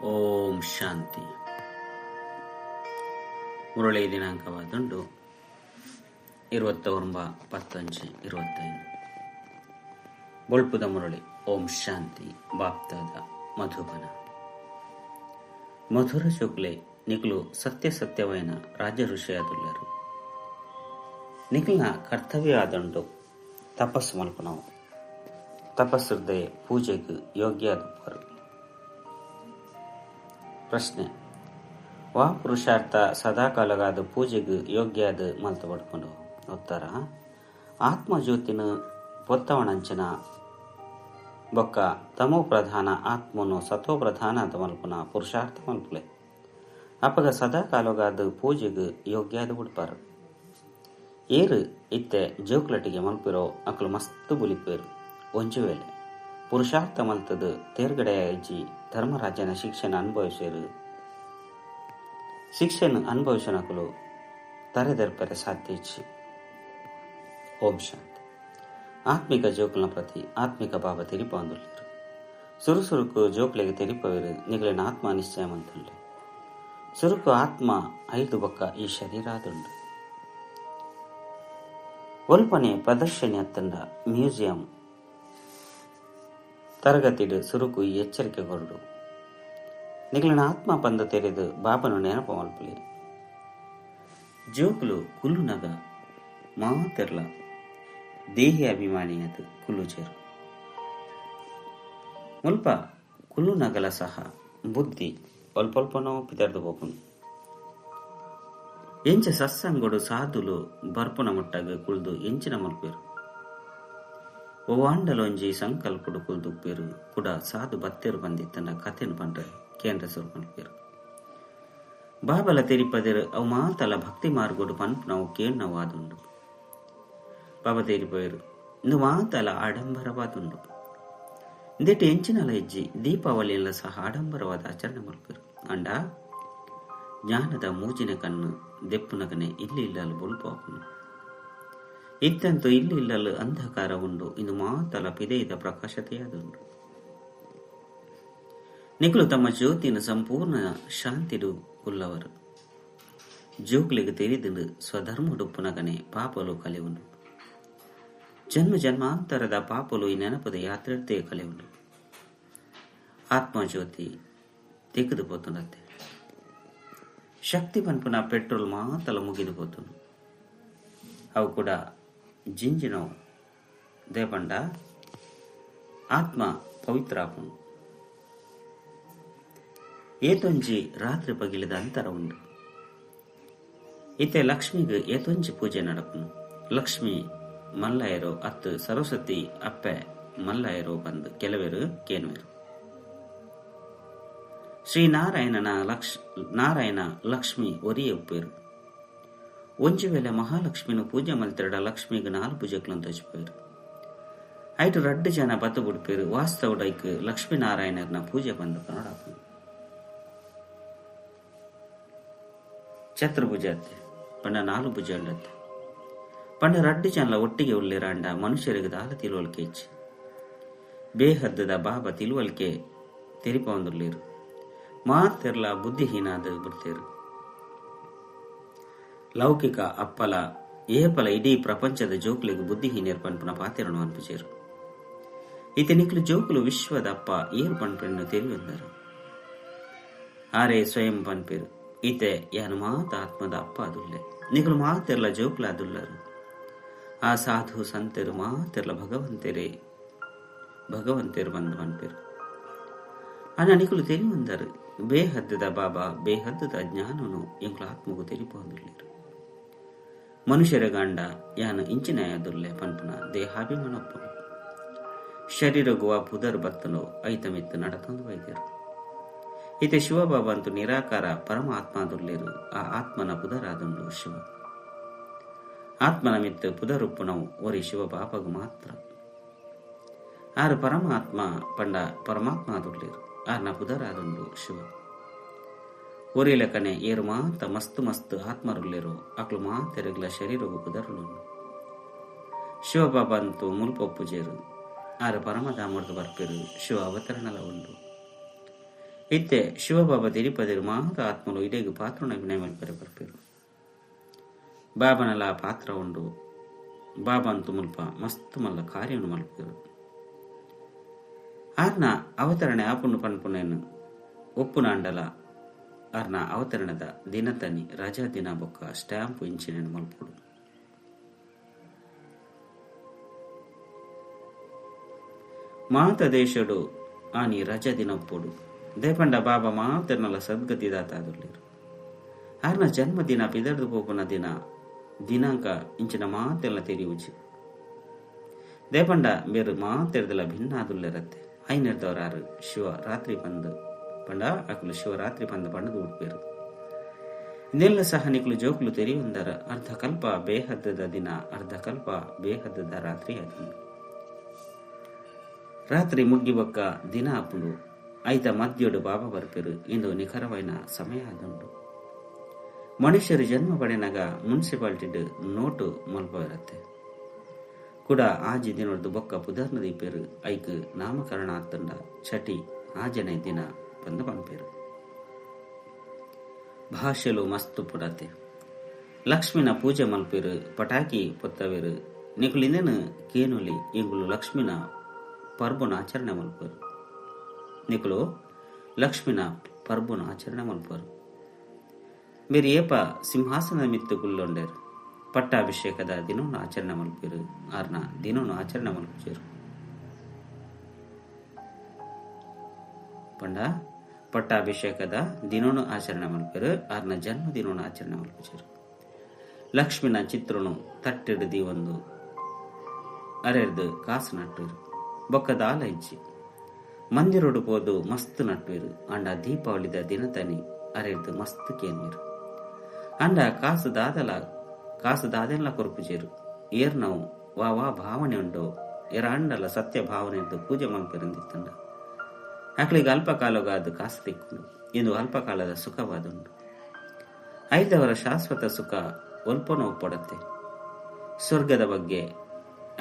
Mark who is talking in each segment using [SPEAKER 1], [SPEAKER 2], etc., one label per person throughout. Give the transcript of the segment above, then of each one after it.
[SPEAKER 1] ಓಂ ಶಾಂತಿ. ಮುರಳಿ ದಿನಾಂಕವಾದುಂಡು 29-10-25. ಬೊಳ್ಪುದ ಮುರಳಿ. ಓಂ ಶಾಂತಿ. ಬಾಪ್ತಾದ ಮಧುಬನ. ಮಧುರ ಶುಕ್ಲೆ ನಿಕ್ಲು ಸತ್ಯ ಸತ್ಯವೈನ ರಾಜ್ಯ ಋಷಿಯಾದುಲ್ಲರು. ನಿಕ್ಲಿನ ಕರ್ತವ್ಯ ಆದುಂಡು ತಪಸ್ಸು ಮಲ್ಪನವು. ತಪಸ್ಸುರ್ದೆ ಪೂಜೆಗೆ ಯೋಗ್ಯ ಆದುಪ್ಪರು. ಪ್ರಶ್ನೆ: ವಾ ಪುರುಷಾರ್ಥ ಸದಾಕಾಲಗಾದ ಪೂಜೆಗೆ ಯೋಗ್ಯಾದ ಮಲ್ತು ಪಡ್ಕೊಂಡು? ಉತ್ತರ: ಆತ್ಮಜ್ಯೋತಿನ ಪೊತ್ತವಣಂಚಿನ ಬೊಕ್ಕ ತಮೋ ಪ್ರಧಾನ ಆತ್ಮನು ಸತೋ ಪ್ರಧಾನ ಮಲ್ಪುನ ಪುರುಷಾರ್ಥ ಮಲ್ಪುಲೆ. ಅಪಗ ಸದಾಕಾಲಗಾದ ಪೂಜೆಗೆ ಯೋಗ್ಯಾದ ಬಿಡ್ಪಾರು. ಏರು ಇತ್ತೆ ಜೋಕ್ಲಟಿಗೆ ಮಲ್ಪಿರೋ ಅಕಲು ಮಸ್ತ್ ಬುಲಿಪೇರು. ಒಂಜು ವೇಳೆ ಪುರುಷಾರ್ಥ ಮಲ್ತದ ತೇರ್ಗಡೆ ಅಜ್ಜಿ ಧರ್ಮರಾಜನ ಶಿಕ್ಷಣ ಅನುಭವಿಸಿರು. ಶಿಕ್ಷಣ ಅನುಭವಿಸನಕಲು ತರೆದರ್ಪರೆ ಸಾಧ್ಯ ಇಚ್ಚಿ. ಓಂ ಶಾಂತಿ. ಆತ್ಮಿಕ ಜೋಕುಲ್ನ ಪ್ರತಿ ಆತ್ಮಿಕ ಬಾಬಾ ತೆರಿಪೊಂದುಲ್ಲೆರ್. ಸುರುಸುರುಕು ಜೋಕ್ಲೆಗ್ ತೆರಿಪವೆರ್, ನಿಗಲೆನ ಆತ್ಮ ನಿಶ್ಚಯ ಮಂತುಲ್ಲೆ. ಸುರುಕು ಆತ್ಮ ಐದು ಬೊಕ್ಕ ಈ ಶರೀರಾದುಂಡು. ಒಲ್ಪನೆ ಪ್ರದರ್ಶನಿ ಅತ್ತಂಡ ಮ್ಯೂಸಿಯಂ ತರಗತಿಡ್ ಸುರುಕು ಈ ಎಚ್ಚರಿಕೆ ಕೊರಡು. ನಿಗಲೆನ ಆತ್ಮ ಪಂದ ತೆರೆದು ಬಾಬನು ನೆನಪು ಮಲ್ಪುಲೆ. ಜೋಕುಲು ಕುಲ್ಲುನಗ ಮಾತೆರ್ಲ ದೇಹಿ ಅಭಿಮಾನಿಯದು ಕುಲ್ಲುಜೆರ್. ಮುಲ್ಪ ಕುಲ್ಲುನಗಲ ಸಹ ಬುದ್ಧಿ ಒಲ್ಪೊಲ್ಪನೋ ಪಿದರ್ದು ಪೋಪುಂಡು. ಎಂಚ ಸತ್ಸಂಗೊಡು ಸಾಧುಲು ಬರ್ಪುನ ಮುಟ್ಟಗ್ ಕುಲ್ದು ಎಂಚಿನ ಮಲ್ಪೆರ್. ಒವ್ವಾಂಡಲೊಂಜಿ ಸಂಕಲ್ಪಡು ಕುಲ್ದುಪ್ಪೆರ್. ಕುಡ ಸಾಧು ಬತ್ತೆರ್ ಪಂದಿತ್ತಂಡ ಕತೆನ್ ಪಂಡ್ರೆ ಕೇಂದ್ರ ಸುರು ಮಲ್ಪೆರ್. ಬಾಬಲ ತೆರಿಪದೆರ್ ಅವು ಮಾತಲ ಭಕ್ತಿ ಮಾರ್ಗೊಡು ಪನ್ಪುನವು ಕೇಣ್ಣವು ಆದುಂಡು. ಬಾಬಾ ತೆರಿಪವೆರ್ ಇಂದು ಮಾತಲ ಆಡಂಬರವಾದುಂಡು. ಇಂದೆಟ್ ಎಂಚಿನಲ ಇಜ್ಜಿ. ದೀಪಾವಳಿಯಲ್ಲ ಸಹ ಆಡಂಬರವಾದ ಆಚರಣೆ ಮಲ್ಪೆರ್. ಅಂಡ ಜ್ಞಾನದ ಮೂಜಿನ ಕಣ್ಣು ದೆಪ್ಪುನಗನೆ ಇಲ್ಲಿ ಇಲ್ಲಲು ಬೊಲ್ಪು ಆಪುಂಡು. ಇತ್ತಂತೂ ಇಲ್ಲಿ ಇಲ್ಲಲು ಅಂಧಕಾರ ಉಂಡು. ಇಂದು ಮಾತಲ ಪಿದೆಯಿದ ಪ್ರಕಾಶತೆಯಾದುಂಡು. ನಿಕುಲು ತಮ್ಮ ಜ್ಯೋತಿನ ಸಂಪೂರ್ಣ ಶಾಂತಿಡು ಉಲ್ಲವರು. ಜೋಕ್ಲಿಗೆ ತೆರಿದು ಸ್ವಧರ್ಮಡುಪ್ಪುನಗನೆ ಪಾಪಲು ಕಲಿಯುಂಡು. ಜನ್ಮ ಜನ್ಮಾಂತರದ ಪಾಪಲು ಈ ನೆನಪದ ಯಾತ್ರೆಡ್ದೇ ಕಲಿಯುಂಡು. ಆತ್ಮಜ್ಯೋತಿ ತೆಗೆದು ಪೋತುಂಡತ್ತೆ. ಶಕ್ತಿ ಪನ್ಪುನ ಪೆಟ್ರೋಲ್ ಮಾತಲ ಮುಗಿದು ಪೋತುಂಡು. ಅವು ಕೂಡ ಜಿಂಜಿನವು ದೇಪಂಡ ಆತ್ಮ ಪವಿತ್ರ ಆಪುಂಡು. ಏತೊಂಜಿ ರಾತ್ರಿ ಪಗಿಲಿದ ಅಂತರ ಉಂಡು. ಇತ್ತೆ ಲಕ್ಷ್ಮಿಗ್ ಏತೊಂಜಿ ಪೂಜೆ ನಡಪುನು. ಲಕ್ಷ್ಮಿ ಮಲ್ಲಯರೋ ಅತ್ತು ಸರಸ್ವತಿ ಅಪ್ಪೆ ಮಲ್ಲಯರೋ ಬಂದು ಕೆಲವರು ಕೇನುವೆರು. ಶ್ರೀ ನಾರಾಯಣನ ನಾರಾಯಣ ಲಕ್ಷ್ಮಿ ಒರಿಯೇ ಉಪ್ಪೇರು. ಒಂಜಿ ವೇಳೆ ಮಹಾಲಕ್ಷ್ಮಿನ ಪೂಜೆ ಮಲ್ತಿರಡ ಲಕ್ಷ್ಮಿಗ್ ನಾಲ್ ಪೂಜೆಕ್ಲಂತ ತೋಜಿಪೇರು. ಐಟು ರಡ್ಡು ಜನ ಬತ್ತು ಬಿಡ್ಪೇರು. ವಾಸ್ತವಡೈಕ್ ಲಕ್ಷ್ಮೀನಾರಾಯಣರ್ನ ಪೂಜೆ ಬಂದು ಕನ್ನಡ ಚತುರ್ಭುಜ ಅತ್ತೆ ಪಂಡ ನಾಲು ಭುಜ ಉಳ್ಳತ್ತೆ. ಪಂಡ ರಡ್ಡು ಜನಲ ಒಟ್ಟಿಗೆ ಉಳ್ಳಿರಾಂಡ ಮನುಷ್ಯರಿಗೆ ದಾಲ ತಿಳುವಳಿಕೆ ಇಚ್ಚಿ. ಬೇಹದ್ದದ ಬಾಬಾ ತಿಳುವಳಿಕೆ ತೆರಿಪೊಂದುಳ್ಳೇರು. ಮಾತೆರ್ಲ ಬುದ್ಧಿಹೀನಾದ ಬಿಡ್ತೇರು. ಲೌಕಿಕ ಅಪ್ಪಲ ಏಪಲ ಇಡೀ ಪ್ರಪಂಚದ ಜೋಕುಲಿಗೆ ಬುದ್ಧಿಹೀನರ್ ಪನ್ಪುನ ಪಾತೆರನು ಅನ್ಪುಜೇರು. ಇತ್ತೆ ನಿಕ್ಲು ಜೋಕುಲು ವಿಶ್ವದ ಅಪ್ಪ ಏರು ಪನ್ಪೆನ್ನು ತೆರಿಯೊಂದರು. ಆರೇ ಸ್ವಯಂ ಪನ್ಪೇರು. ಇತ್ತೆ ಯಾನು ಮಾತ ಆತ್ಮದ ಅಪ್ಪ ಅದುಲ್ಲೆ. ನಿಕುಲು ಮಾತೆರ್ಲ ಜೋಕುಲ ಅದುಲ್ಲರು. ಆ ಸಾಧು ಸಂತೆರು ಮಾತೆರ್ಲ ಭಗವಂತರೇ ಭಗವಂತರು ಬಂದು ಪನ್ಪೇರು. ಆನ ನಿಕುಲು ತೆರಿಯೊಂದರು. ಬೇಹದ್ದದ ಬಾಬಾ ಬೇಹದ್ದದ ಜ್ಞಾನನು ಎಂಕುಲು ಆತ್ಮಗೂ ತೆರಿಪೊಂದುಲ್ಲೆರ್. ಮನುಷ್ಯರ ಗಂಡ ಯಾನು ಇಂಚಿನಾಯದುಲ್ಲೆ ಪನ್ಪುನ ದೇಹಾಭಿಮಾನಪ್ಪನು. ಶರೀರಗುವ ಪುದರ್ ಬತ್ತನೋ ಐತಮಿತ್ತು ನಡತೊಂದು ಬೈದೇರು. ಇತ್ತೆ ಶಿವಬಾಬಾ ಅಂತೂ ನಿರಾಕಾರ ಪರಮಾತ್ಮದುಲ್ಲೇರು. ಆ ಆತ್ಮನ ಪುದರಾದುಂಡು ಶಿವ. ಆತ್ಮನ ಮಿತ್ತು ಪುದರುಪ್ಪುನವು ಒರಿ ಶಿವಬಾಬಾಗು ಮಾತ್ರ. ಆರು ಪರಮಾತ್ಮ ಪಂಡ ಪರಮಾತ್ಮ ಆದುಲ್ಲೇರು. ಆರ್ನ ಪುದರಾದುಂಡು ಶಿವ. ಒರಿ ಲೆಕ್ಕನೆ ಏರು ಮಾತ ಮಸ್ತ್ ಮಸ್ತ್ ಆತ್ಮರುಲ್ಲೇರು. ಅಕ್ಲು ಮಾತೆರಗ್ಲ ಶರೀರಗು ಪುದರುಲು. ಶಿವಬಾಬಾ ಅಂತೂ ಮುಲ್ಪೊಪ್ಪುಜೇರು. ಆರು ಪರಮಧಾಮರ್ದು ಬರ್ಪೇರು. ಶಿವ ಅವತರಣಲ ಉಂಡು. ಇತ್ತೆ ಶಿವಬಾಬಾ ತಿರುಪದಿರು ಮಾತ ಆತ್ಮಲು ಇಡೆಗ್ ಪಾತ್ರನ ಅಭಿನಯ ಮಲ್ಪರೆ ಬರ್ಪೆರು. ಬಾಬನಲ ಪಾತ್ರ ಉಂಡು. ಬಾಬಂತು ಮುಲ್ಪ ಮಸ್ತ್ ಮಲ್ಲ ಕಾರ್ಯನು ಮಲ್ಪೆರು. ಆರ್ನ ಅವತರಣೆ ಆಪುಂಡು ಪನ್ಪುನೇನು ಒಪ್ಪುನಾಂಡಲ ಆರ್ನ ಅವತರಣದ ದಿನತನಿ ರಜಾ ದಿನ ಬೊಕ್ಕ ಸ್ಟ್ಯಾಂಪ್ ಇಂಚಿನ ಮಲ್ಪುಡು. ಮಾತ ದೇಶಡು ಆನಿ ರಜಾ ದಿನ ಒಪ್ಪುಡು. ದೇಪಂಡ ಬಾಬಾ ಮಾತರ್ನಲ ಸದ್ಗತಿ ದಾತಾದುಲ್ಲೇರು. ಆರ್ನ ಜನ್ಮದಿನ ಪಿದರ್ದು ಪೋಪುನ ದಿನ ದಿನಾಂಕ ಇಂಚಿನ ಮಾತೆಲ್ಲ ತೆರಿಯುಜಿ. ದೇಪಂಡ ಬೇರು ಮಾತೆರ್ದಲ ಭಿನ್ನ ಆದುಲ್ಲೇರತ್ತೆ. ಐನೆರ್ದವರಾರು ಶಿವರಾತ್ರಿ ಪಂದು ಪಂಡ ಅಕಲು ಶಿವರಾತ್ರಿ ಪಂದು ಪಂಡದು ಉಡ್ಪೇರು. ಇದೆಲ್ಲ ಸಹ ನಿಕ್ಲು ಜೋಕ್ಲು ತೆರಿಯುವಂದರ ಅರ್ಧಕಲ್ಪ ಬೇಹದ್ದದ ದಿನ ಅರ್ಧಕಲ್ಪ ಬೇಹದ್ದದ ರಾತ್ರಿ ಅದು. ರಾತ್ರಿ ಮುಗ್ಗಿ ಬೊಕ್ಕ ದಿನ ಅಪ್ಪುಂಡು. ಐತ ಮದ್ಯೊಡು ಬಾಬಾ ಬರ್ಪೇರು. ಇಂದು ನಿಖರವೈನ ಸಮಯ ಆದುಂಡು. ಮನುಷ್ಯರು ಜನ್ಮ ಪಡೆನಾಗ ಮುನ್ಸಿಪಾಲಿಟಿ ನೋಟು ಮಲ್ಪವಿರತ್ತೆ. ಕೂಡ ಆಜಿ ದಿನೊಡ್ದು ಬೊಕ್ಕ ಪುದರ್ನ ದೀಪೇರು. ಐಕ್ ನಾಮಕರಣ ಆತಂಡ ಚಟಿ ಆಜನೆ ದಿನ ಬಂದು ಪನ್ಪೇರು. ಭಾಷೆಲು ಮಸ್ತು ಪುಡತೆ. ಲಕ್ಷ್ಮಿನ ಪೂಜೆ ಮಲ್ಪೇರು, ಪಟಾಕಿ ಪೊತ್ತವೇರು. ನಿಕುಲಿಂದೇನು ಕೇನುಲಿ ಇಂಗುಲು ಲಕ್ಷ್ಮಿನ ಪರ್ಬನ ಆಚರಣೆ ಮಲ್ಪರು. ನಿಕುಲು ಲಕ್ಷ್ಮಿನ ಪರ್ಬನ ಆಚರಣೆ ಮಲ್ಪರು. మీరు ಏಪ ಸಿಂಹಾಸನ ಮಿತ್ತುಗುಲ್ಲೊಂಡೇರು. ಪಟ್ಟಾಭಿಷೇಕದ ದಿನವನ್ನು ಆಚರಣೆ ಮಲ್ಪೇರು. ಆರ್ನ ದಿನವನ್ನು ಆಚರಣೆ ಮಲ್ಪೇರು. ಪಂಡ ಪಟ್ಟಾಭಿಷೇಕದ ದಿನವನ್ನು ಆಚರಣೆ ಮಲ್ಪೇರು. ಆರ್ನ ಜನ್ಮ ದಿನವನ್ನು ಆಚರಣೆ ಮಲ್ಪೇರು. ಲಕ್ಷ್ಮಿನ ಚಿತ್ರನು ತಟ್ಟಿಡ್ದಿ ಒಂದು ಅರೆರ್ದು ಕಾಸು ನಟ್ಟುರು. ಬೊಕ್ಕದ ಆಲ ಇಜ್ಜಿ ಮಂದಿರೋಡು ಪೋದು ಮಸ್ತ್ ನಟ್ಟುವಿರು. ಅಂಡ ದೀಪಾವಳಿದ ದಿನತನಿ ಅರೆರ್ದು ಮಸ್ತ್ ಕೇನ್ವಿರು. ಅಂಡ ಕಾಸು ದಾದಲ ಕಾಸು ದಾದೆಲ್ಲ ಕೊರಪುಜೇರು. ಏರ್ನವು ವಾ ವಾ ಭಾವನೆ ಉಂಡು ಎರಾಂಡಲ ಸತ್ಯ ಭಾವನೆ ಇದ್ದು ಪೂಜೆ ಮಲ್ಪೆರಂದಿತ್ತಂಡ ಆಕಳಿಗೆ ಅಲ್ಪಕಾಲಗಾದ ಕಾಸು ತಿಕ್ಕೊಂಡು ಇದು ಅಲ್ಪಕಾಲದ ಸುಖವಾದುಂಡು. ಐದವರ ಶಾಶ್ವತ ಸುಖ ಒಲ್ಪನ ಒಪ್ಪಡತ್ತೆ. ಸ್ವರ್ಗದ ಬಗ್ಗೆ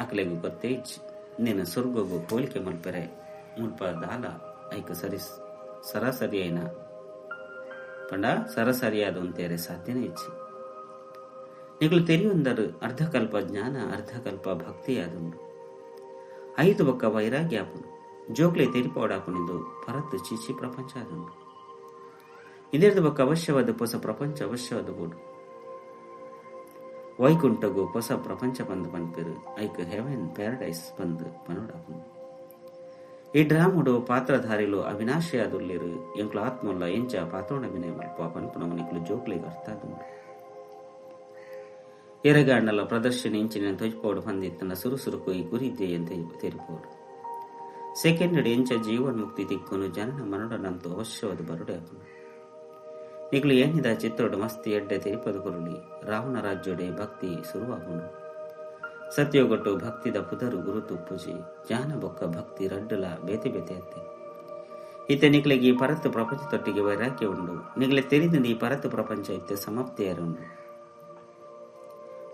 [SPEAKER 1] ಆಕಳಿಗೆ ಗೊತ್ತೇ ಇಜ್ಜಿ. ನೀನು ಸ್ವರ್ಗಗೂ ಹೋಲಿಕೆ ಮಲ್ಪೆರೆ ಮುಲ್ಪ ದಾಲ ಐಕ ಸರಿ ಸರಾಸರಿ అయిన ಪಂಡ ಸರಾಸರಿಯಾದ ఉంటేರೆ ಸಾಧ್ಯನೇ ಇಚ್ಚಿ. ನಿಗಳು ತೆರಿಯೊಂದರು ಅರ್ಧಕಲ್ಪ ಜ್ಞಾನ ಅರ್ಧಕಲ್ಪ ಭಕ್ತಿಯಾದುಂಡು. ಐದು ಬೊಕ್ಕ ವೈರಾಗ್ಯಾಪುಂಡು. ಜೋಕ್ಲೆ ತೆರಿಪೋಡಾಪುನಿಂದು ಪರತ್ತು ಚೀಚಿ ಪ್ರಪಂಚ ಆದುಂಡು. ಇದರದ ಬೊಕ್ಕ ಅವಶ್ಯವಾದ ಹೊಸ ಪ್ರಪಂಚ ಅವಶ್ಯವಾದ ಬೋಡು. ವೈಕುಂಠಗು ಹೊಸ ಪ್ರಪಂಚ ಬಂದು ಪನ್ಪೇರು. ಐಕ್ ಹೆವೆನ್ ಪ್ಯಾರಡೈಸ್ ಬಂದು ಪನೋಡಾಪುಂಡು. ಈ ಡ್ರಾಮುಡು ಪಾತ್ರಧಾರಿಲು ಅವಿನಾಶಿಯಾದುಲ್ಲೇರು. ಎಂಕ್ಲು ಆತ್ಮಲ್ಲ ಎಂಚ ಪಾತ್ರೋಣ ಅಭಿನಯ ಮಲ್ಪ ಪನ್ಪುನವು ನಿಕ್ಲು ಜೋಕ್ಲಿಗೆ ಅರ್ಥ ಆದುಂಡು. ಎರೆಗಾಂಡಲ ಪ್ರದರ್ಶನ ಇಂಚಿನ ತೊಜ್ಪೋಡು ಹೊಂದಿತ್ತನ ಸುರುಸುರುಕು ಈ ಗುರಿದ್ದೆ ಅಂತ ತೆರಿಪೋಡು. ಸೆಕೆಂಡ್ ಎಂಚ ಜೀವನ್ಮುಕ್ತಿ ತಿಕ್ಕುನು ಜನನ ಮನೋಡನಂತೂ ಅವಶ್ಯವಾದ ಬರುಡೆ ಆಪುಂಡು. ನಿಕ್ಲು ಏನಿದ ಚಿತ್ರೋಡು ಮಸ್ತಿ ಎಡ್ಡೆ ತೆರಿಪದು ಕೊರುಳಿ. ರಾವಣ ರಾಜ್ಯೋಡೆ ಭಕ್ತಿ ಸುರುವಾಗುಂಡು. ಸತ್ಯೋಗಟ್ಟು ಭಕ್ತಿದ ಪುದರು ಗುರುತು ಪೂಜೆ ಜ್ಞಾನ ಬೊಕ್ಕ ಭಕ್ತಿ ರಡ್ಡಲ ಬೇತೆ ಬೇತೆ ಅತ್ತೆ. ಇತ್ತೆ ನಿಕ್ಲೆಗೆ ಈ ಪರತ್ತು ಪ್ರಪಂಚ ತೊಟ್ಟಿಗೆ ವೈರಾಗ್ಯ ಉಂಡು. ನಿಗ್ಲೆ ತೆರಿದ ಈ ಪರತ್ತು ಪ್ರಪಂಚ ಇತ್ತೆ ಸಮಾಪ್ತಿಯಾರುಂಡು.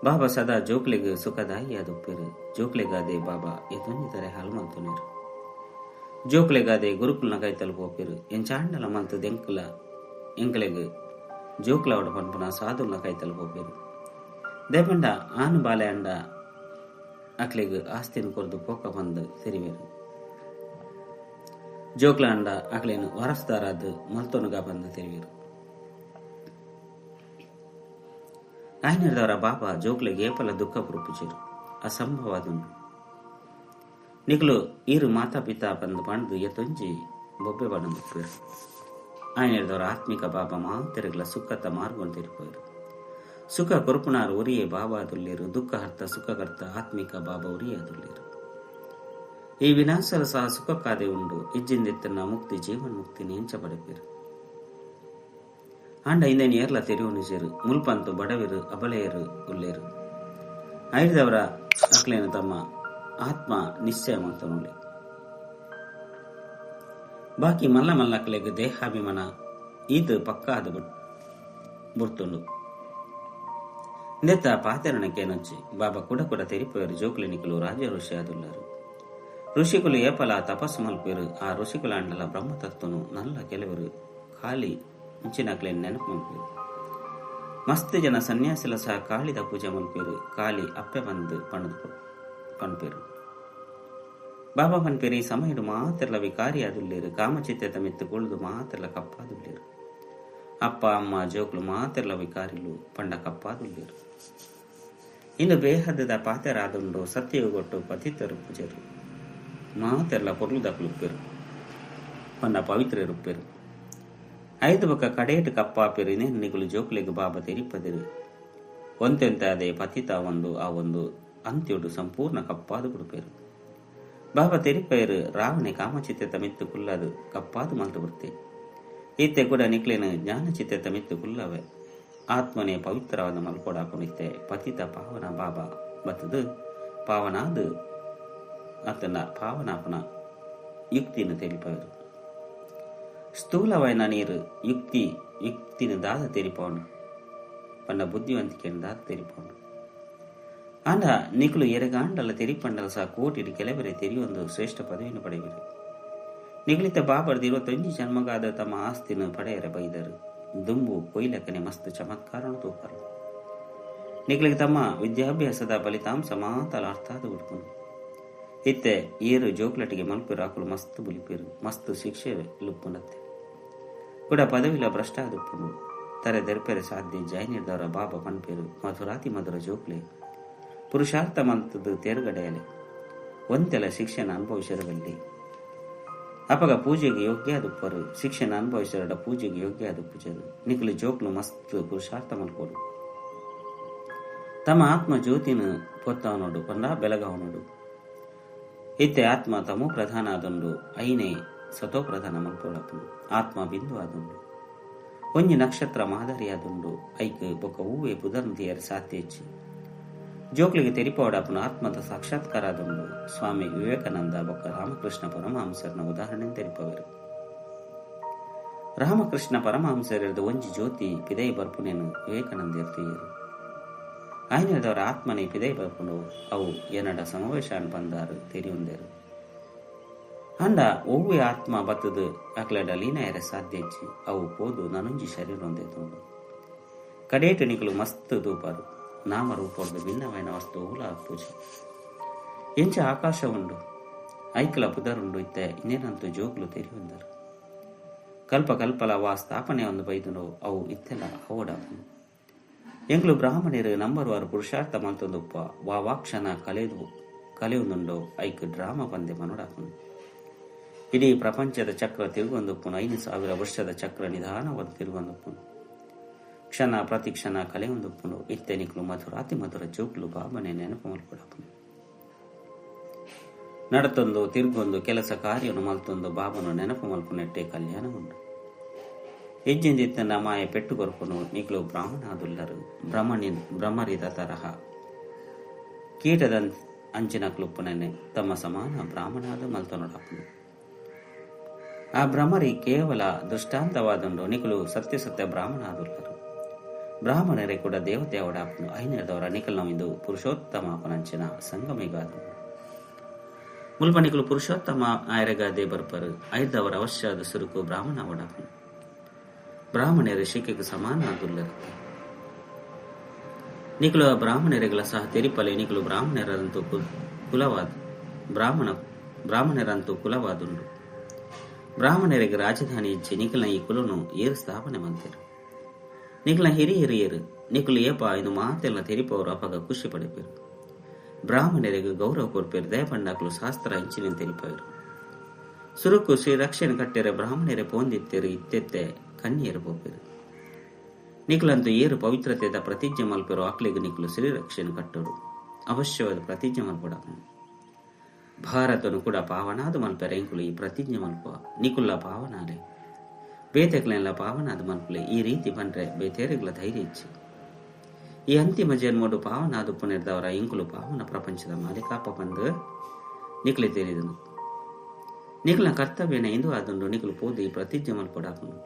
[SPEAKER 1] ಬಾಬಾ ಸದಾ ಜೋಕ್ಲೆಗ್ ಸುಖದಾಯಿ ಆದೊಪ್ಪೇರು. ಜೋಕ್ಲೆಗಾದೆ ಬಾಬಾ ಎತೊಂಜಿ ಹಾಲು ಮಲ್ತೊನೇರು. ಜೋಕ್ಲೆಗಾದೆ ಗುರುಕುಲ್ನ ಕೈತಲ್ ಪೋಪೇರು. ಎಂಚಾಂಡಲ ಮಲ್ತ ದೆಂಕಲ ಎಂಕಲೆಗ್ ಜೋಕ್ಲಾವಡ ಪನ್ಪುನ ಸಾಧುಲ್ನ ಕೈತಲ್ ಪೋಪೇರು. ದೇಪಂಡ ಆನು ಬಾಲೆ ಅಂಡ ಅಕ್ಲೆಗ್ ಆಸ್ತಿನ ಕೊರ್ದು ಪೋಕ ಬಂದು ತೆರಿವೇರು. ಜೋಕ್ಲ ಅಂಡ ಅಕ್ಲೇನು ವಾರಸ್ದಾರಾದ ಮಲ್ತೊನುಗ ಬಂದು ತೆರಿವೇರು. ಆಯ್ನದವರ ಬಾಬಾ ಜೋಕ್ಲೆಗ್ ಏಪಲ ದುಃಖ ಪುರುಪುಚೇರು. ಅಸಂಭವಾದುಂಡು. ನಿಕ್ಲು ಈರು ಮಾತಾ ಪಿತಾ ಬಂದು ಪಂಡ್ದು ಎತ್ತೊಂಜಿ ಬೊಬ್ಬೆ ಬಣ್ಣಂದುಪ್ಪೇರು. ಆಯ್ನದವರ ಆತ್ಮಿಕ ಬಾಬಾ ಮಾತೆರಗ್ಲ ಸುಖತ ಮಾರ್ಗೊಂಡು ತೆರಿಪೋರು. ಸುಖ ಕೊರುಪುನಾರು ಒರಿಯೇ ಬಾಬಾ ದುಲ್ಲೇರು. ದುಃಖ ಹರ್ತ ಸುಖಕರ್ತ ಆತ್ಮಿಕ ಬಾಬಾ ಒರಿಯೇ ದುಲ್ಲೇರು. ಈ ವಿನಾಶಲ ಸಹ ಸುಖಕ್ಕಾದೆ ಉಂಡು. ಇಜ್ಜಿಂದೆತ್ತನ ಮುಕ್ತಿ ಜೀವನ್ ಮುಕ್ತಿ ಎಂಚ ಪಡೆಪೇರು. ಆಂಡ ಇಂದೇನು ಏರ್ಲ ತೆರಿವು ಮುಲ್ಪಂತು ಬಡವಿರು ಅಬಲೆಯರು ಉಲ್ಲೇರು. ಐದವರ ಅಕ್ಲೇನು ತಮ್ಮ ಆತ್ಮ ನಿಶ್ಚಯ ಮಂತನುಲೆ. ಬಾಕಿ ಮಲ್ಲ ಮಲ್ಲಕ್ಲೆಗ್ ದೇಹಾಭಿಮಾನ ಈತ ಪಕ್ಕ ಅದು ಬುರ್ತುಂಡು. ನೆತ್ತ ಪಾತೆರಣಕ್ಕೆ ನೊಚ್ಚಿ ಬಾಬಾ ಕೂಡ ಕೂಡ ತೆರಿಪೋಯರು. ಜೋಕ್ಲೆ ನಿಕಲು ರಾಜ ಋಷಿ ಆದುಲ್ಲರು. ಋಷಿಕುಲು ಏಪಲ ತಪಸ್ಸು ಮಲ್ಪೆರು. ಆ ಋಷಿಕುಲಾಂಡಲ ಬ್ರಹ್ಮತತ್ವನು ನಲ್ಲ ಕೆಲವರು ಖಾಲಿ ಇಂಚಿನಕ್ಲೆನ್ ನೆನಪು ಮಲ್ಪೆರು. ಮಸ್ತ್ ಜನ ಸನ್ಯಾಸಿಲ ಸಹ ಕಾಳಿದ ಪೂಜೆ ಮಲ್ಪೆರು. ಕಾಳಿ ಅಪ್ಪೆ ಬಂದು ಪಣದು ಪನ್ಪೆರು. ಬಾಬಾ ಪನ್ಪೆರು ಈ ಸಮಯಡು ಮಾತ್ರಲ ವಿಕಾರಿಯಾದುಲ್ಲೇರು. ಕಾಮಚಿತ್ಯತ ಮಿತ್ತು ಕುಳ್ದು ಮಾತ್ರಲ ಕಪ್ಪಾದುಲ್ಲೇರು. ಅಪ್ಪ ಅಮ್ಮ ಜೋಕ್ಲು ಮಾತ್ರಲ ವಿಕಾರಿಲು ಪಂಡ ಕಪ್ಪಾದುಲ್ಲೇರು. ಇನ್ನು ಬೇಹದ್ದದ ಪಾತೆರಾದುಂಡು ಸತ್ಯಯುಗೊಟ್ಟು ಪತಿತರು ಪೂಜರು ಮಾತೆಲ್ಲ ಪೊರ್ಲುದಕ್ಲುಪ್ಪೆರು ಪಂಡ ಪವಿತ್ರರುಪ್ಪೆರು. ಐದು ಬೊಕ್ಕ ಕಡೇಟು ಕಪ್ಪಾಪೆರು. ಇನ್ನೇನು ನಿಕುಲು ಜೋಕ್ಲೆಗ್ ಬಾಬಾ ತೆರಿಪದಿರು. ಒಂತೆಂತಾದೆ ಪತಿತ ಒಂದು ಆ ಒಂದು ಅಂತ್ಯೊಡು ಸಂಪೂರ್ಣ ಕಪ್ಪಾದು ಬಿಡುಪೇರು. ಬಾಬಾ ತೆರಿಪೇರು ರಾವಣೆ ಕಾಮಚಿತ್ಯತ ಮಿತ್ತು ಕುಲ್ಲದು ಕಪ್ಪಾದು ಮಲ್ತು ಬಿಡ್ತೆ. ಈತೆ ಕೂಡ ನಿಕ್ಲೇನು ಜ್ಞಾನಚಿತ್ಯತ ಮಿತ್ತು ಕುಲ್ಲವೆ. ಆತ್ಮನೇ ಪವಿತ್ರವಾದ ಮಲ್ಪೊಡಾಪುಣಿತ್ತೆ ಪತಿತ ಪಾವನ ಬಾಬಾ ಬತ್ತದು ಪಾವನಾದು ಆತನ ಪಾವನಾಪನ ಯುಕ್ತಿನ ತೆರಿಪವರು. ಸ್ಥೂಲವಾಯಿನ ನೀರು ಯುಕ್ತಿ ಯುಕ್ತಿನ ದಾದ ತೆರಿಪವನು ಪಂಡ ಬುದ್ಧಿವಂತಿಕೆಯನ್ನು ದಾದ ತೆರಿಪವನು. ಆಂಡ ನಿಕುಲು ಎರೆಗಾಂಡಲ ತೆರಿಪಂಡಲ ಸಹ ಕೋಟಿಡು ಕೆಲವರೆ ತೆರಿಯೊಂದು ಶ್ರೇಷ್ಠ ಪದವಿಯನ್ನು ಪಡೆಯುವರು. ನಿಗುಲಿತ ಬಾಬರ್ದು 21 ಜನ್ಮಗಾದ ತಮ್ಮ ಆಸ್ತಿನ ಪಡೆಯರೆ ಬೈದರು. ದುಂಬು ಕೊಯ್ಲಕನೆ ಮಸ್ತ್ ಚಮತ್ಕಾರನು ತೂಪರು. ನಿಗಳಿಗೆ ತಮ್ಮ ವಿದ್ಯಾಭ್ಯಾಸದ ಫಲಿತಾಂಶ ಮಾತಲ ಅರ್ಥಾದ ಬಿಡ್ಕೊಂಡು ಇತ್ತೆ ಏರು ಜೋಕ್ಲಟಿಗೆ ಮಲ್ಪೇರು ಆಕಲು ಮಸ್ತ್ ಬುಲಿಪೇರು ಮಸ್ತ್ ಶಿಕ್ಷೆ ಲುಪ್ಪುನತ್ತೆ ಕೂಡ ಪದವಿಲ ಭ್ರಷ್ಟ ಆದುಪ್ಪುಂಡು. ತರೆ ದೆರ್ಪೆರೆ ಸಾಧ್ಯ ಜೈನಿರ್ದವರ ಬಾಬಾ ಪನ್ಪೇರು ಮಧುರಾತಿ ಮಧುರ ಜೋಕ್ಲೆ ಪುರುಷಾರ್ಥ ಮಂತದ್ದು ತೇರುಗಡೆಯಲೆ ಒಂತೆಲ ಶಿಕ್ಷಣ ಅನುಭವಿಸಿರಬಲ್ಲಿ. ಅಪಗ ಪೂಜೆಗೆ ಯೋಗ್ಯ ಆದುಪ್ಪರು. ಶಿಕ್ಷಣ ಅನುಭವಿಸಿರಡ ಪೂಜೆಗೆ ಯೋಗ್ಯ ಆದ ಪೂಜೆರು. ನಿಕಲು ಜೋಕ್ಲು ಮಸ್ತ್ ಪುರುಷಾರ್ಥ ಮಲ್ಕೋಡು. ತಮ್ಮ ಆತ್ಮ ಜ್ಯೋತಿನ ಪೊತ್ತವನೋಡು ಪಂಡ ಬೆಳಗವನೋಡು. ಇತ್ತೆ ಆತ್ಮ ತಮೋ ಪ್ರಧಾನ ಆದುಂಡು. ಐನೇ ಸತೋ ಪ್ರಧಾನ ಮಲ್ಪೊಳಪುಂಡು. ಆತ್ಮ ಬಿಂದು ಆದುಂಡು. ಒಂಜಿ ನಕ್ಷತ್ರ ಮಾದರಿ ಆದುಂಡು. ಐಕ್ ಬೊಕ್ಕ ಹೂವೆ ಪುದರ್ನ ತಿಯರ್ ಸಾಧ್ಯ ಹೆಚ್ಚು. ಜೋಕ್ಲಿಗೆ ತೆರಿಪೋಡಾಪುನ ಆತ್ಮದ ಸಾಕ್ಷಾತ್ಕಾರ ಆದುಂಡು. ಸ್ವಾಮಿ ವಿವೇಕಾನಂದ ಬೊಕ್ಕ ರಾಮಕೃಷ್ಣ ಪರಮಹಂಸರನ ಉದಾಹರಣೆ ತೆರಿಪವರು. ರಾಮಕೃಷ್ಣ ಪರಮಹಂಸರದ ಒಂಜಿ ಜ್ಯೋತಿ ಪಿದೈ ಬರ್ಪುನೇನು ವಿವೇಕಾನಂದ ಇರ್ತೀಯರು. ಆಯ್ನದವರ ಆತ್ಮನೇ ಪಿದೈ ಬರ್ಪುಂಡು. ಅವು ಏನಡ ಸಮಾವೇಶ ಬಂದಾರು ತೆರಿಯೊಂದೇರು. ಅಂಡ ಒವ್ವೆ ಆತ್ಮ ಬತ್ತದು ಅಕ್ಲಡ ಲೀನಾಯರ ಸಾಧ್ಯ ಹೆಚ್ಚು. ಅವು ಪೋದು ನನೊಂಜಿ ಶರೀರ ಒಂದೇ ತೋಂಡು. ಕಡೇಟು ನಿಕಲು ಮಸ್ತ್ ತೂಪಾರು. ನಾಮರೂಪದ ಭಿನ್ನವಾಯಿನ ವಸ್ತು ಹುಲ ಪೂಜೆ ಎಂಚ ಆಕಾಶ ಉಂಡು ಐಕಲ ಪುದರುಂಡು ಇತ್ತೆ ಇನ್ನೇನಂತೂ ಜೋಗ್ಲು ತೆರಿಯೊಂದರು. ಕಲ್ಪ ಕಲ್ಪಲ ವಾ ಸ್ಥಾಪನೆ ಒಂದು ಬೈದುನು ಅವು ಇತ್ತೆಲ್ಲ ಅವಡಾಪನು. ಎಂಗ್ಲು ಬ್ರಾಹ್ಮಣರು ನಂಬರ್ವಾರು ಪುರುಷಾರ್ಥ ಮಂತೊಂದುಪ್ಪ ವಾವಾಕ್ಷಣ ಕಲೆದು ಕಲೆಯೊಂದುಂಡೋ ಐಕ್ ಡ್ರಾಮಾ ಪಂದೆ ಮನೋಡಾಪನು. ಇಡೀ ಪ್ರಪಂಚದ ಚಕ್ರ ತಿರುಗೊಂದುಪ್ಪುನು. 5000 ವರ್ಷದ ಚಕ್ರ ನಿಧಾನವಾದ ತಿರುಗೊಂದುಪ್ಪುನು. ಕ್ಷಣ ಪ್ರತಿಕ್ಷಣ ಕಲೆಯೊಂದುಪ್ಪುನು. ಇತ್ತೆ ನಿಕ್ಲು ಮಧುರಾತಿ ಮಧುರ ಜೋಕ್ಲು ಬಾಬನೆ ನೆನಪು ಮಲ್ಪಡಪುನು. ನಡತೊಂದು ತಿರುಗೊಂದು ಕೆಲಸ ಕಾರ್ಯನು ಮಲ್ತೊಂದು ಬಾಬನು ನೆನಪು ಮಲ್ಪುನೆಟ್ಟೆ ಕಲ್ಯಾಣ ಉಂಡು. ಹೆಜ್ಜೆಂದಿತ್ತನ ಮಾಯ ಪೆಟ್ಟು ಕೊರ್ಪುನು. ನಿಕ್ಲು ಬ್ರಾಹ್ಮಣಾದುಲ್ಲರು ಬ್ರಹ್ಮರಿದ ತರಹ ಕೀಟದ ಅಂಚಿನ ಕ್ಲುಪ್ಪುನನೆ ತಮ್ಮ ಸಮಾನ ಬ್ರಾಹ್ಮಣಾದ ಮಲ್ತೊನಡಪುನು. ಆ ಭ್ರಮರಿ ಕೇವಲ ದೃಷ್ಟಾಂತವಾದುಂಡು. ನಿಕಲು ಸತ್ಯ ಸತ್ಯ ಬ್ರಾಹ್ಮಣಾದುಲ್ಲರು. ಬ್ರಾಹ್ಮಣರೇ ಕೂಡ ದೇವತೆ ಅವಡಾಪನು. ಐನರದವರ ನಿಕಲ್ ಇಂದು ಪುರುಷೋತ್ತಮ ಅಪನಂಚಿನ ಸಂಗಮಿಗಾದುಂಡು. ಮುಲ್ಪ ನಿಕಲು ಪುರುಷೋತ್ತಮ ಆಯರಗಾದೆ ಬರ್ಪರು. ಐದವರ ಅವಶ್ಯದ ಸುರುಕು ಬ್ರಾಹ್ಮಣ ಅವಡಾಪನು. ಬ್ರಾಹ್ಮಣರ ಶಿಕೆಗೆ ಸಮಾನ ಆದುಲ್ಲರು. ನಿಕಲು ಆ ಬ್ರಾಹ್ಮಣರಿಗಳ ಸಹ ತೆರಿಪಲೆ. ನಿಕಲು ಬ್ರಾಹ್ಮಣರಂತೂ ಕುಲವಾದ ಬ್ರಾಹ್ಮಣರಂತೂ ಕುಲವಾದುಂಡು. ಬ್ರಾಹ್ಮಣರಿಗೆ ರಾಜಧಾನಿ ಇಚ್ಚಿ ನಿಖಲ್ನ ಈ ಕುಲನು ಏರು ಸ್ಥಾಪನೆ ಮಂತೇರು. ನಿಖಲ್ನ ಹಿರಿಯರು ನಿಖಲು ಏಪ ಇದು ಮಾತೆಲ್ಲ ತೆರಿಪವರು ಅಪಗ ಖುಷಿ ಪಡೆಪೇರು. ಬ್ರಾಹ್ಮಣರಿಗೆ ಗೌರವ ಕೊರ್ಪೇರು. ದಯಪಂಡಾಕ್ಲು ಶಾಸ್ತ್ರ ಇಂಚಿನ ತೆರಿಪವರು. ಸುರುಕು ಶ್ರೀ ರಕ್ಷಣೆ ಕಟ್ಟೆರೆ ಬ್ರಾಹ್ಮಣರೇ ಪೋಂದಿತ್ತೇರು. ಇತ್ತೆತ್ತೆ ಕನ್ನಿಯರು ಪೋಪೇರು. ನಿಖಲಂತೂ ಏರು ಪವಿತ್ರತೆದ ಪ್ರತಿಜ್ಞೆ ಮಲ್ಪೇರು. ಅಕ್ಲಿಗೆ ನಿಖಲು ಶ್ರೀ ರಕ್ಷಣೆ ಕಟ್ಟೋಡು ಅವಶ್ಯವಾದ ಪ್ರತಿಜ್ಞೆ ಮಲ್ಪಡಾಪನು. ಭಾರತನು ಕೂಡ ಪಾವನಾದ ಮಲ್ಪೆರೆ ಎಂಕುಲು ಈ ಪ್ರತಿಜ್ಞೆ ಮಲ್ಪ. ನಿಕುಲ್ಲ ಪಾವನಾಲೆ ಬೇತೆಕ್ಲೆಲ್ಲ ಪಾವನಾದ ಮಲ್ಪಲೆ. ಈ ರೀತಿ ಬಂದ್ರೆ ಬೇತೇರಿಗಳ ಧೈರ್ಯ ಇಚ್ಚಿ. ಈ ಅಂತಿಮ ಜನ್ಮಡು ಪಾವನಾದ ಪುನರ್ದವರ ಇಂಕುಲು ಪಾವನ ಪ್ರಪಂಚದ ಮಾಲಿಕಾಪ ಬಂದು ನಿಕ್ಲೆ ತೇರಿದನು. ನಿಖಲ್ನ ಕರ್ತವ್ಯನ ಇಂದು ಆದುಂಡು. ನಿಖಲು ಪೋದು ಈ ಪ್ರತಿಜ್ಞೆ ಮಲ್ಪಡಾಪುಂಡು.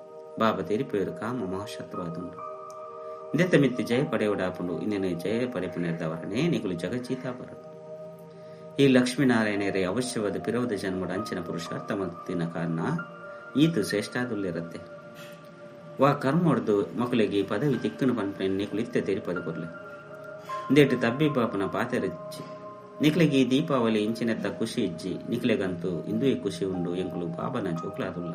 [SPEAKER 1] ಬಾಬಾ ತೆರಿಪೇರು ಕಾಮ ಮಹಾಶತ್ರು ಆದುಂಡು. ಇಂದೆತ್ತ ಮಿತ್ತಿ ಜಯ ಪಡೆಯುಡಾಪುಂಡು. ಇನ್ನೇನು ಜಯ ಪಡೆಪುನೆರ್ದವರನೇ ನಿಖಲು ಜಗಜ್ಜೀತಾಪರು. ಈ ಲಕ್ಷ್ಮೀನಾರಾಯಣರೇ ಅವಶ್ಯವಾದ ಪಿರವದ ಜನ್ಮದ ಅಂಚಿನ ಪುರುಷಾರ್ಥ ಮತ್ತಿನ ಕಾರಣ ಈತು ಶ್ರೇಷ್ಠಾದುಲ್ಲಿರತ್ತೆ. ವಾ ಕರ್ಮೊಡ್ದು ಮಕ್ಕಳಿಗೆ ಪದವಿ ತಿಕ್ಕನು ಪನ್ಪನೆ ನಿಕುಲು ಇತ್ತೆ ತೆರಿಪದ ಕೊರ್ಲೆ ಇಂದೇಟು ತಬ್ಬಿ ಬಾಪನ ಪಾತೆರಿಚ್ಚಿ ನಿಕ್ಲೆಗೆ ಈ ದೀಪಾವಳಿ ಇಂಚಿನೆತ್ತ ಖುಷಿ ಇಜ್ಜಿ ನಿಕ್ಲೆಗಂತೂ ಇಂದುವೆ ಖುಷಿ ಉಂಡು ಎಂಕುಲು ಬಾಬನ ಜೋಕ್ಲಾದುಲ್ಲ.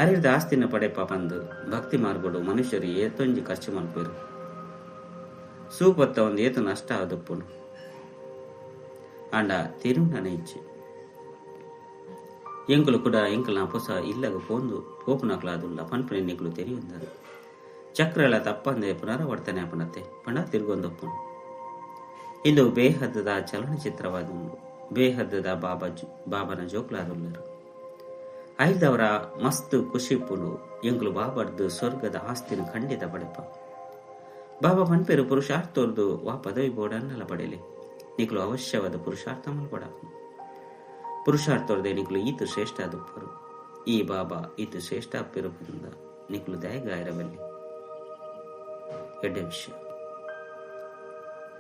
[SPEAKER 1] ಅರಿರ್ದ ಆಸ್ತಿನ ಪಡೆಪ ಪಂದು ಭಕ್ತಿ ಮಾರ್ಗೋಡು ಮನುಷ್ಯರು ಏತೊಂಜಿ ಖರ್ಚು ಮಲ್ಪೇರು ಸೂಪತ್ತ ಒಂದು ಏತು ನಷ್ಟ ಆದಪ್ಪುನು ಆಂಡ ತಿರುನನ ಇಜ್ಜಿ ಎಂಕುಲು ಕೂಡ ಎಂಕಲ್ನ ಪೊಸ ಇಲ್ಲಗ ಪೋಂದು ಪೋಪುನಕ್ಲಾದುಲ್ಲ ಪನ್ಪನೆ ನಿಕುಲು ತೆರಿಯುಂದರು ಚಕ್ರಲ ತಪ್ಪಂದೆ ಪುನರಾವರ್ತನೆ ಅಪನತ್ತೆ ಪಣ ತಿರುಗೊಂದಪ್ಪುನು. ಇಂದು ಬೇಹದ್ದದ ಚಲನಚಿತ್ರವಾದುಂಡು ಬೇಹದ್ದದ ಬಾಬನ ಜೋಕ್ಲಾದುಲ್ಲರು ಐದವರ ಮಸ್ತ್ ಖುಷಿಪುಲು ಎಂಕುಲು ಬಾಬರ್ದು ಸ್ವರ್ಗದ ಆಸ್ತಿನ ಖಂಡಿತ ಪಡೆಪ. ಬಾಬಾ ಪನ್ಪೇರು ಪುರುಷಾರ್ಥೋರ್ದು ವಾ ಪದವಿ ಬೋಡನ್ನಲ ಪಡೆಯಲಿ ನಿಕುಲು ಅವಶ್ಯವಾದ ಪುರುಷಾರ್ಥ ಮಲ್ಪಡ ಪುರುಷಾರ್ಥೋರ್ದೆ ನಿಕುಲು ಈತು ಶ್ರೇಷ್ಠ ಆದುಪ್ಪರು ಈ ಬಾಬಾ ಈತು ಶ್ರೇಷ್ಠ ಅಪ್ಪಿರುಪದಿಂದ ನಿಕುಲು ದಯಗಾಯರಬಲ್ಲಿ. ಎಡ್ಡೆ ವಿಷಯ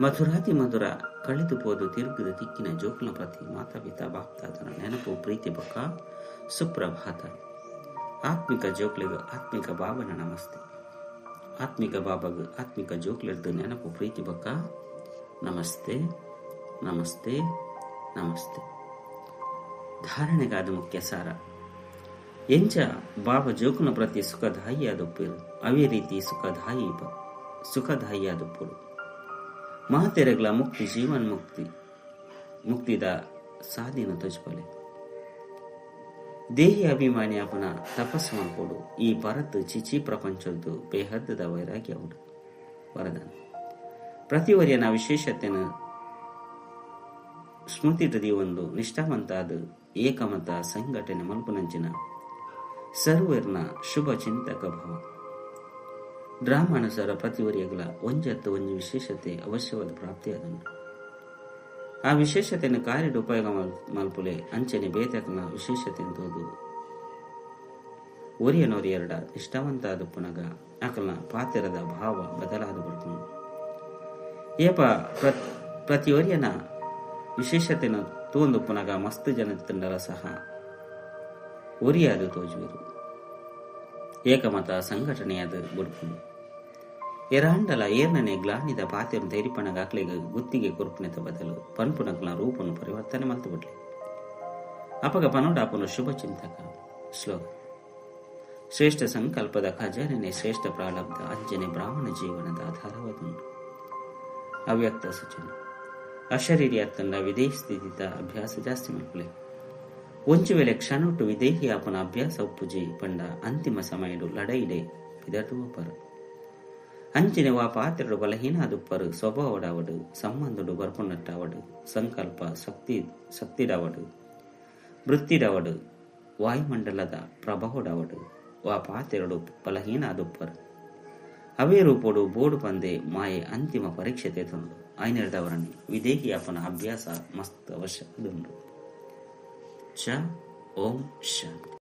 [SPEAKER 1] ಮಧುರಾತಿ ಮಧುರ ಕಳೆದು ಪೋದು ತಿರುಗದ ತಿಕ್ಕಿನ ಜೋಕುಲ ಪ್ರತಿ ಮಾತಾಪಿತಾ ಬಾಪ್ತಾದನ ನೆನಪು ಪ್ರೀತಿ ಬೊಕ್ಕ ಸುಪ್ರಭಾತ. ಆತ್ಮಿಕ ಜೋಕ್ಲಿಗ ಆತ್ಮಿಕ ಬಾಬನ ನಮಸ್ತೆ. ಆತ್ಮಿಕ ಬಾಬಾಗ ಆತ್ಮಿಕ ಜೋಕ್ಲಿರ್ದು ನೆನಪು ಪ್ರೀತಿ ಬೊಕ್ಕ ನಮಸ್ತೆ ನಮಸ್ತೆ ನಮಸ್ತೆ. ಧಾರಣೆಗಾದ ಮುಖ್ಯ ಸಾರ ಎಂಚ ಬಾಬಾ ಜೋಕುನ ಪ್ರತಿ ಸುಖದಾಯಿಯಾದೊಪ್ಪಿರು ಅವೇ ರೀತಿ ಸುಖದಾಯಿಯಾದೊಪ್ಪುಡು ಮಹಾತೆರೆಗ್ಲ ಮುಕ್ತಿ ಜೀವನ್ ಮುಕ್ತಿ ಮುಕ್ತಿದ ಸಾಧಿನ ತೋಜ್ಪಲೆ. ದೇಹಿ ಅಭಿಮಾನಿ ಅಪನ ತಪಸ್ಸು ಮಲ್ಪೊಡು ಈ ಭಾರತ್ ಚಿಚಿ ಪ್ರಪಂಚದ್ದು ಬೇಹದ್ದದ ವೈರಾಗ್ಯ ಉಂಡು ವರದಾನ. ಪ್ರತಿವರ್ಯನ ವಿಶೇಷತೆಯನ್ನು ಸ್ಮೃತಿ ಒಂದು ನಿಷ್ಠಾವಂತಾದ ಏಕಮತ ಸಂಘಟನೆ ಮಲ್ಪುನಂಚಿನ ಸರ್ವರ್ನ ಶುಭ ಚಿಂತಕ ಭಾವ. ಡ್ರಾಮಾನುಸಾರ ಪ್ರತಿವರ್ಯಗಳ ಒಂಜತ್ತು ಒಂಜಿ ವಿಶೇಷತೆ ಅವಶ್ಯವಾದ ಪ್ರಾಪ್ತಿಯಾದನು. ಆ ವಿಶೇಷತೆಯನ್ನು ಕಾರ್ಯದ ಉಪಯೋಗ ಮಲ್ಪುಲೆ ಅಂಚನೆ ಬೇತಕನ ವಿಶೇಷತೆ ತೋದು ಒರಿಯನೊರಿಯರಡ ನಿಷ್ಠಾವಂತ ಪುನಗ ಅಕಲ್ನ ಪಾತಿರದ ಭಾವ ಬದಲಾದ ಬಿಡ್ತು. ಏಪ ಪ್ರತಿಯೊರಿಯನ ವಿಶೇಷತೆಯನ್ನು ತೋಂದು ಪುನಗ ಮಸ್ತ್ ಜನ ತಂಡಲ ಸಹ ಒರಿಯಾದ ತೋಜುವರು ಏಕಮತ ಸಂಘಟನೆಯಾದ ಬುಡ್ಪುಂಡು. ಎರಾಂಡಲ ಏರ್ನನೆ ಗ್ಲಾನಿದ ಪಾತೆಯನ್ನು ಧೈರ್ಯಪಣಗಾಕ್ಲೆಗ್ ಗುತ್ತಿಗೆ ಕೊರ್ಪುನೆತ ಬದಲು ಪನ್ಪುನಕ್ಲ ರೂಪನ್ನು ಪರಿವರ್ತನೆ ಮಲ್ತು ಬಿಡ್ಲಿ. ಅಪಗ ಪನೋಡಾಪುನ ಶುಭ ಚಿಂತಕ. ಶ್ಲೋಕ ಶ್ರೇಷ್ಠ ಸಂಕಲ್ಪದ ಖಜಾನೆ ಶ್ರೇಷ್ಠ ಪ್ರಾರಬ್ಧ ಅಂಜನೆ ಬ್ರಾಹ್ಮಣ ಜೀವನದ ಆಧಾರವಾದುಂಟು. ಅವ್ಯಕ್ತ ಸೂಚನೆ ಅಶರೀರಿ ಅತ್ತಂಡ ವಿದೇಹಿ ಸ್ಥಿತಿತ ಅಭ್ಯಾಸ ಜಾಸ್ತಿ ಮಲ್ಪುಲೆ. ಒಂಜು ವೇಳೆ ಕ್ಷಣೊಟ್ಟು ವಿದೇಹಿ ಆಪನ ಅಭ್ಯಾಸ ಉಪ್ಪುಜಿ ಪಂಡ ಅಂತಿಮ ಸಮಯಡು ಲಡೈಡೆ ಪಿದರ್ದು ಒಪ್ಪರು. ಅಂಚಿನ ವಾ ಪಾತ್ರಡು ಬಲಹೀನ ಅದುಪ್ಪರು ಸ್ವಭಾವಡಾವಡು ಸಂಬಂಧಡು ಬರ್ಪುನಟ್ಟಾವಡು ಸಂಕಲ್ಪ ಶಕ್ತಿಡಾವಡು ವೃತ್ತಿಡಾವಡು ವಾಯುಮಂಡಲದ ಪ್ರಭಾವಡಾವಡು ವಾ ಪಾತ್ರಡು ಬಲಹೀನ ಅದುಪ್ಪರು. ಅವೇ ರೂಪೋಡು ಬೋಡು ಪಂದೆ ಮಾಯೆ ಅಂತಿಮ ಪರೀಕ್ಷೆ ತೇತೊಂದು ಐನೆರ್ದವರನ್ನು ವಿದೇಹಿ ಆಪನ ಅಭ್ಯಾಸ ಮಸ್ತ್ ಅವಶ್ಯ ಅದುಂಡು. ಚ ಓಂ ಶಾಂತಿ.